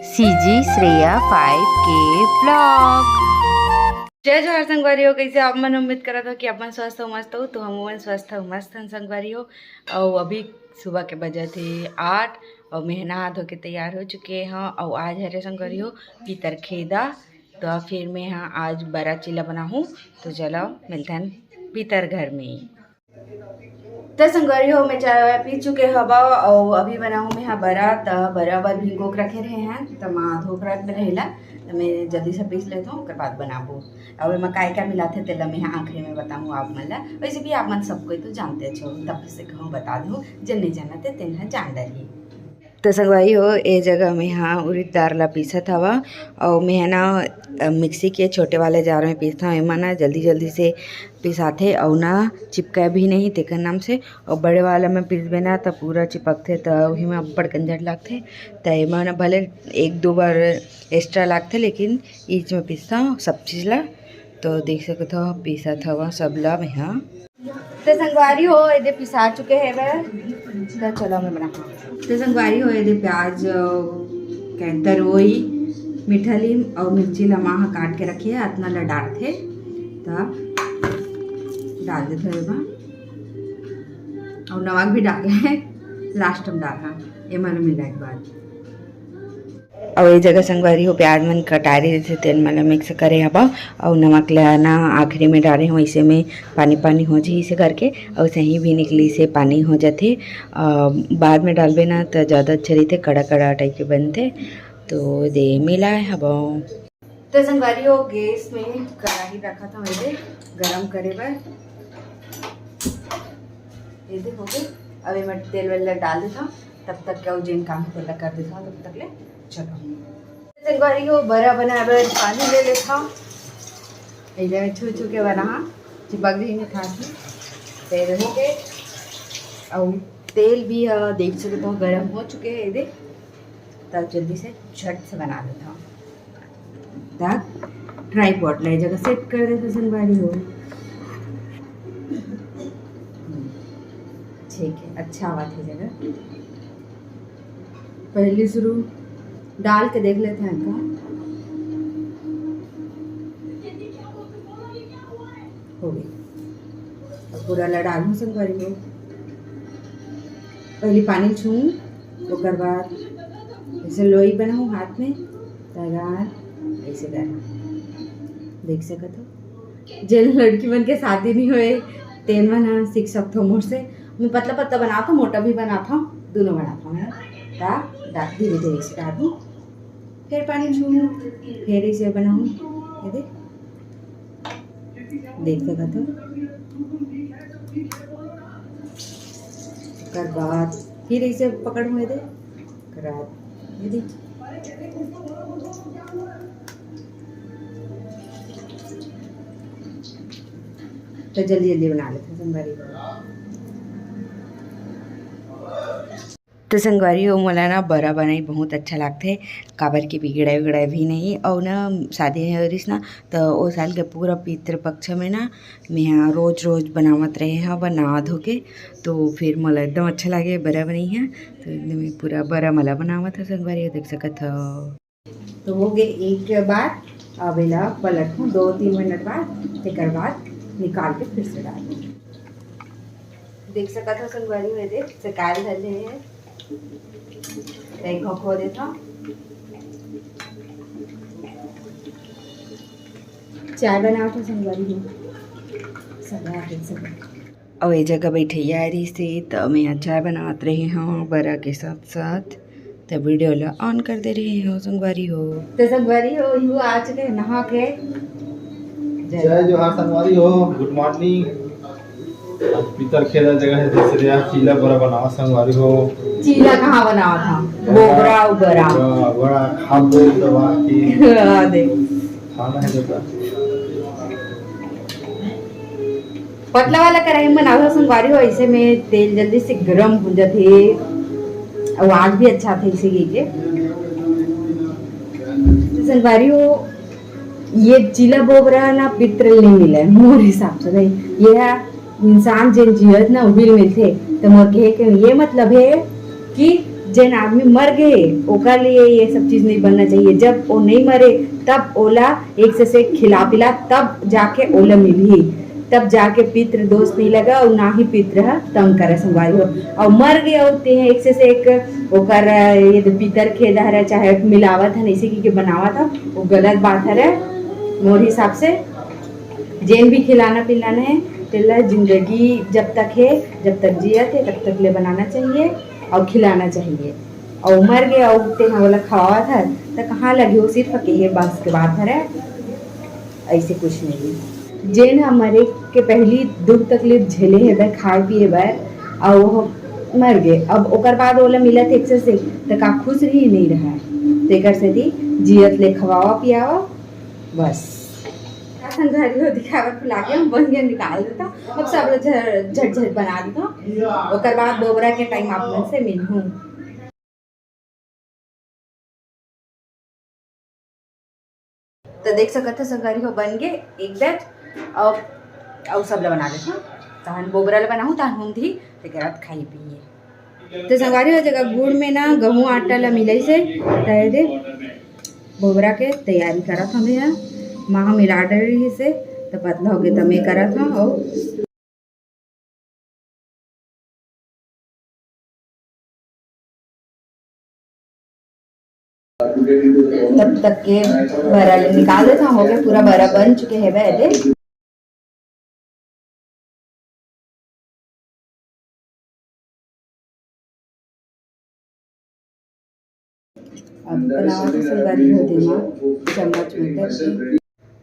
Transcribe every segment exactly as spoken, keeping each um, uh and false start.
CG Shreya five के blog. जय जोहार संगवारी हो, कैसे आप मन? उम्मीद करत हो कि आप मन स्वस्थ हो, मस्त हो। तो हम मन स्वस्थ हो, मस्त हन संगवारी हो। अउ अभी सुबह के बजत हे आठ, अउ मैं नहा धो के तैयार हो चुके हव। अउ आज हरे संगवारी हो पितर खेदा, तो फिर मैं हा आज बरा चीला बनाहूँ। तो चलो मिलथन पितर घर में। त संगवारी हो, मैं चाय वाय पी चुके हवव, अउ अभी बनाहूँ मैं हा बरा। त बरा बर भिंगो के रखे रहे हैं, त माँ धो के रख दे रहेला, त मैं जल्दी से पीस लेत हूँ, ओकर बाद बनाबो। अब एमा काय काय मिलाथे, तेला मैं हा आखिरी में बताहूँ आप मन ला। वैसे भी आप मन सब कोई तो जानते हो, तब से कहूँ बता दूँ, जेन नहीं जानते तेन हा जान डाली। तो संगवारी हो, ए जगह में हा उरिद दार ला पीसत हवा, अउ मैं हा ना, अ, मिक्सी के छोटे वाले जार में पीसत हव। एमा ना जल्दी जल्दी से पिसाथे अउ ना चिपकाए भी नहीं तेकर नाम से। अउ बड़े वाला में पीसबे ना त पूरा चिपकथे, त उही में अब्बड़ कंझट लागथे। त एमा ना भले एक दो बार एक्स्ट्रा लागथे, लेकिन ईच में पीसथव सब चीज ला। तो देख सकत हव, पीसत हव सब ला मैं हा। तो संगवारी हो, एदे पिसा चुके हे बर। तो चलो मैं बना। तो संगवारी हो, एदे प्याज, अ, के तरोई, मीठा लीम अउ मिर्ची ला माँ हा काट के रखे हे, अतना ला डालथे। त डाल देथे एमा। अउ नमक भी डाले हे, लास्ट में डालना, एमा मिला के बाद। अउ ए जगह संगवारी हो, प्याज मन कटारी रहिथे, तेन मन ल मिक्स करे हवव, अउ नमक ल ना आखिरी में डारे हवं, इसे में पानी पानी हो जाही इसे करके, अउ सही भी निकली से पानी हो जाथे। अ, बाद में डालबे ना त ज़्यादा अच्छा रहिथे, कड़ा कड़ा टाइप के बनथे। तो दे मिलाए हवव। तो संगवारी हो, गैस में कढ़ाई रखत हवं, एदे गरम करे बर। एदे हो गे, अब एमा तेल वेल ला डाल देथव, तब तक के अउ जेन काम हे तेला कर देथव, तब तक ले चलो। संगवारी हो, बरा बनाए बर पानी ले लेथव, एदे छू छू के बनाहा, चिपक जाही नहीं खास में। तेल हो गे, अउ तेल भी, अ, देख सकत हव गरम हो चुके हे, एदे त जल्दी से झट से बना लेथव। त ट्राईपॉड ला ए जगह सेट कर देथव संगवारी हो। ठीक हे, अच्छा आवत हे जगह। पहली शुरू डाल के देख लेथन का। हो गे। अब पूरा ला डालहूँ संगवारी हो। पहली पानी छूहूँ, ओकर बाद ऐसे लोई बनाहूँ हाथ में, तैयार ऐसे करना। देख सकत हव, जेन लड़की मन के शादी नहीं होए, तेन मन ह सीख सकथव मोर से। मैं पतला पतला बनाथव, मोटा भी बनाथव, दोनों बनाथव मैं। त डा-, धीरे धीरे ऐसे डालहूँ। फिर पानी छूहूँ, फिर इसे बनाहूँ। एदे, देख सकत हव। ओकर बाद फिर इसे पकड़हूँ, एदे। ओकर बाद, एदे। त जल्दी जल्दी बना लेथन संगवारी हो। तो संगवारी हो, मोला ना बरा बनाई बहुत अच्छा लागथे, काबर कि बिगड़ाए उगड़ाए भी नहीं। अउ ना शादी होय रिहिस ना, तो ओ साल के पूरा पितृपक्ष में ना मैं हा रोज रोज बनावत रहे हव नहा धो के, तो फिर मोला एकदम अच्छा लागे बरा बनई हा। तो एकदम ये पूरा बरा मला बनावत हव संगवारी हो, देख सकत हव। तो हो गे एक बार, अब एला पलटहूँ दो तीन मिनट बाद, तेकर बाद निकाल के फिर से डालहूँ। देख सकत हव संगवारी हो, एदे सेकाय धर ले हे। एक घोंक हो देथव। चाय बनावत हव संगवारी हो, सब आ गे सब। अउ ए जगह बइठइया आए रिहिस हे, त मैं ह चाय बनावत रहे हव बरा के साथ साथ, त वीडियो ल on कर दे रहे हव संगवारी हो। त संगवारी हो, इहू आ चुके हे नहा के। जय जोहार संगवारी हो, good morning। आज पितर खेदा जगह हे, दूसरे आज चीला बरा बनावत संगवारी हो। चीला कहाँ बनावत हव? बोबरा अउ बरा। बरा, बरा खाबो दबा के। हाँ, देख। खाना हे बेटा। पतला वाला कढ़ाई में बनावत हव संगवारी हो, ऐसे में तेल जल्दी से गरम हो जाथे, आवाज भी अच्छा आथे इसे के। तो संगवारी हो, ये चीला बोबरा ना पितर ले नइ मिले मोर हिसाब से, नहीं, ये ह इंसान जेन जियत ना उही ल मिलथे। तो मोर कहे के ये मतलब हे कि जेन आदमी मर गए, ओकर लिए ये सब चीज नहीं बनना चाहिए। जब वो नहीं मरे, तब ओला एक से, से खिला पिला, तब जाके ओला मिलही, तब जाके पितृ दोष नहीं लगा और ना ही पितृ ह तंग करे, संगवारी हो। और मर गए होते हैं एक से, से एक ओकर, ये तो पितर खेदा हरे, चाहे मिलावत है, ऐसे की के बनावत है, वो गलत बात हरे मोर हिसाब से। जेन भी खिलाना पिलाना है, तेला जिंदगी जब तक है, जब तक जियत है, तब तक ले बनाना चाहिए और खिलाना चाहिए। और मर गया और तेहा ओला खवावत हस, त कहाँ लगी? वो सिर्फ कहे बस के बात हरे, ऐसे कुछ नहीं। जेन ह मरे के पहली दुख तकलीफ झेले हेबे खाए पिए बर, और वो मर गए, अब ओकर बाद ओला मिलत एक से, से, त का खुश रही? नहीं रहा। तेकर सेती जियत ले खवावा पियावा, बस। का संगवारी हो, दिखाए बर फुला के हम बन गया, निकाल देता। अब सब ल झ-, झट झट बना देता, ओकर बाद बोबरा के टाइम आप मन से मिलहूँ। तो देख सकत हो संगवारी हो, बन गए एक बैच। अब अउ सब ल बना देता, तहन बोबरा ल बनाहूँ, तहन हम धी तेकर बाद खाई पिए। तो संगवारी हो, जगह गुड़ में ना गहूँ आटा ला मिलाइस हे, त एदे बोबरा के तैयारी करत हवे ह। माँ ह मिला डरे रहिस हे, त पतला होगे त मैं करत हव। अउ तब तक के बरा ले निकाल देत हव, होगे पूरा बरा बन चुके हेबे एदे। अब बनावत हव संगवारी हो, तेमा चम्मच में करके।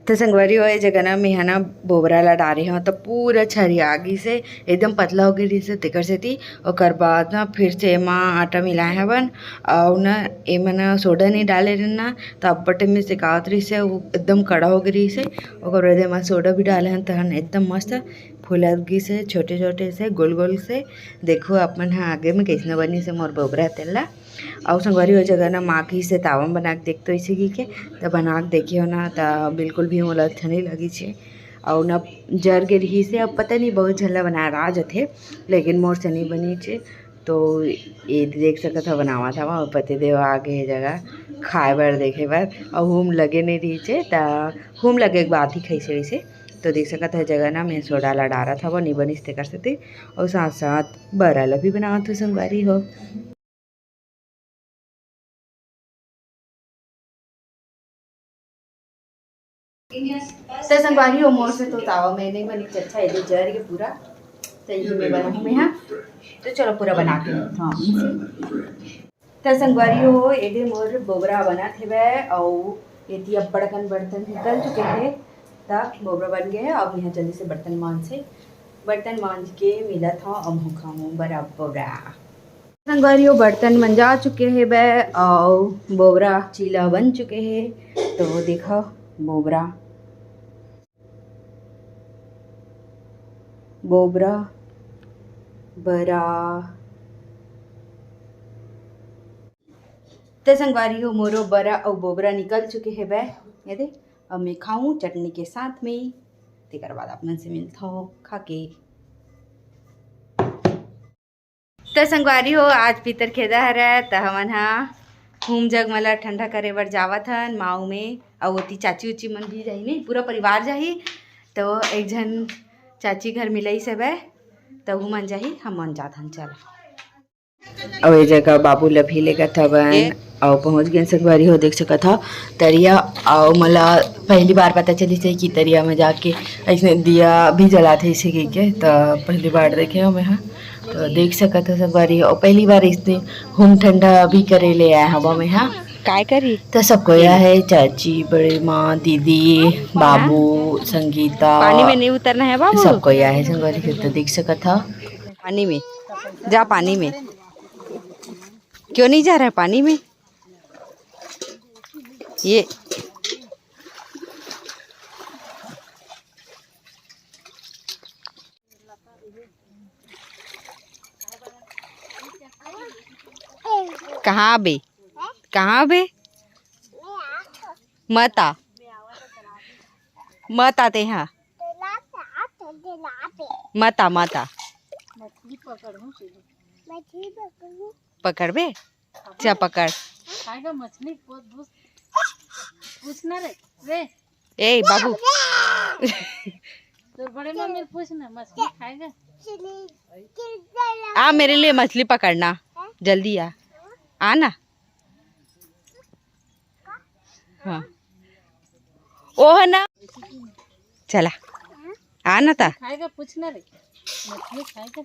तो संगवारी हो, ए जगह ना मेहा ना बोबरा ला डारे हव, तो पूरा छरिया गिस हे, एकदम पतला हो गे रिहिस हे, तेकर सेती। ओकर बाद ना फिर से एमा आटा मिलाए हवन, अउ ना एमा ना सोडा नहीं डाले रहेन ना, तो अब्बड़ टाइम में सिकावत रिहिस हे, वो एकदम कड़ा हो गे रिहिस हे। ओकर बाद एमा सोडा भी डाले हन, तहन एकदम मस्त फूलत गिस हे, छोटे छोटे से, गोल गोल से। देखो आप मन ह आगे में कइसना बनिस हे मोर बोबरा तेला। अउ संगवारी हो, जगह ना माँ कहिस हे तावा म बना के देख तो इसे की के, त बना के देखे हव ना, त बिल्कुल भी मोला अच्छा नहीं लगिस हे। अउ ना जर गे रिहिस हे, अब पता नहीं बहुत झन ला बनाए ला आ जथे, लेकिन मोर से नहीं बनिस हे। तो ये देख सकत हव बनावत हव, अउ पति देव आ गे हे जगह खाए बर देखे बर, अउ हूम लगे नहीं रिहिस हे, त हूम लगे के बाद ही खाइस हे वैसे। तो देख सकत हव जगह ना मैं सोडा ला डारत हव, नहीं बनिस तेकर सेती, अउ साथ साथ बरा ला भी बनावत हव संगवारी हो। तो संगवारी हो, मोर से तो तावा में नहीं बनी, अच्छा, ये जर के पूरा, तो ये मैं बनाऊँ मैं, हाँ। तो चलो पूरा बना के देखता हूँ। तो संगवारी हो, एदे मोर बोबरा बनत हेवय, अउ एती अब्बड़ अकन बर्तन निकल चुके हे, त बोबरा बन गए हे। अब यहाँ जल्दी से बर्तन मांज से, बर्तन मांज के मिलत हव, अब हम खाऊँ बरा बोबरा। संगवारी हो, बर्तन मंजा चुके हेवय अउ बोबरा चीला बन चुके हे। तो देखो बोबरा, बोबरा, बरा। ते संगवारी हो, मोरो बरा अउ बोबरा निकल चुके हेवय। ये दे, अब मैं खाऊं चटनी के साथ में, तेकर बाद आप मन से मिलथव खा के। त संगवारी हो, आज पितर खेदा हरय, त हमन ह हूम जग मन ल ठंडा करे बर जावत हन माऊ में, अउ ओती चाची उची मन भी जाही, नहीं, पूरा परिवार जाही। तो एक झन चाची घर मिलइस हवय, त उहू मन जाही, हमन जात हन। चल, अउ ए जगह बाबू ल भी लेगत हवन, अउ पहुंच गेन संगवारी हो, देख सकत हव तरिया। अउ मोला पहली बार पता चलिस हे कि तरिया में जाके अइसने दिया भी जलाथे, अइसे कहिके, त पहली बार देखे हव मैं ह। तो देख सकत हव संगवारी हो, पहली बार अइसने हूम ठंडा भी करे ले आए हव मैं ह। काय करी? त सब कोई आहे, चाची, बड़े माँ, दीदी, बाबू, संगीता, पानी में नहीं उतरना है बाबू। सब कोई आहे संगवारी हो, तो देख सकत हव। पानी में जा, पानी में। क्यों नहीं जा रहा है पानी में? ये कहाँ बे? कहाँ बे? मत आ, मत आते हैं। मत आ, मत आ। मछली पकड़ूं सीधे। मछली पकड़ूं। पकड़बे? चा पकड़। खाएगा मछली? पूछ, पूछ, पूछना रे, रे। ए बाबू। तोर बड़े मम्मी पूछना, मछली खाएगा? आ, मेरे लिए मछली पकड़ना, जल्दी आ, आ ना। हाँ, ओ है ना, चला, आ ना ता। खाएगा? पूछना रे, मछली खाएगा?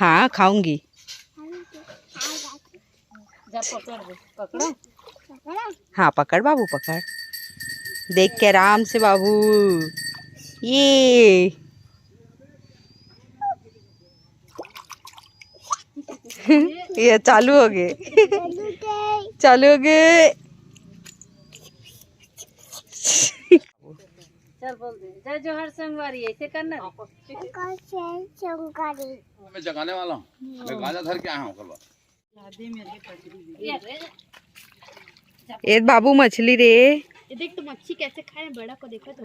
हाँ, खाऊंगी। जा पकड़ दे, पकड़ो। हाँ, पकड़ बाबू, पकड़। देख के आराम से बाबू। ये ये चालू हो गए। चालू हो गए। चल बोल दे, जय जोहार संगवारी, ऐसे करना रे। मैं जगाने वाला हूँ, मैं गांजा धर के आया हूँ। ये बाबू मछली रे। ये देख तो मच्छी कैसे खाए, बड़ा को देखो तो।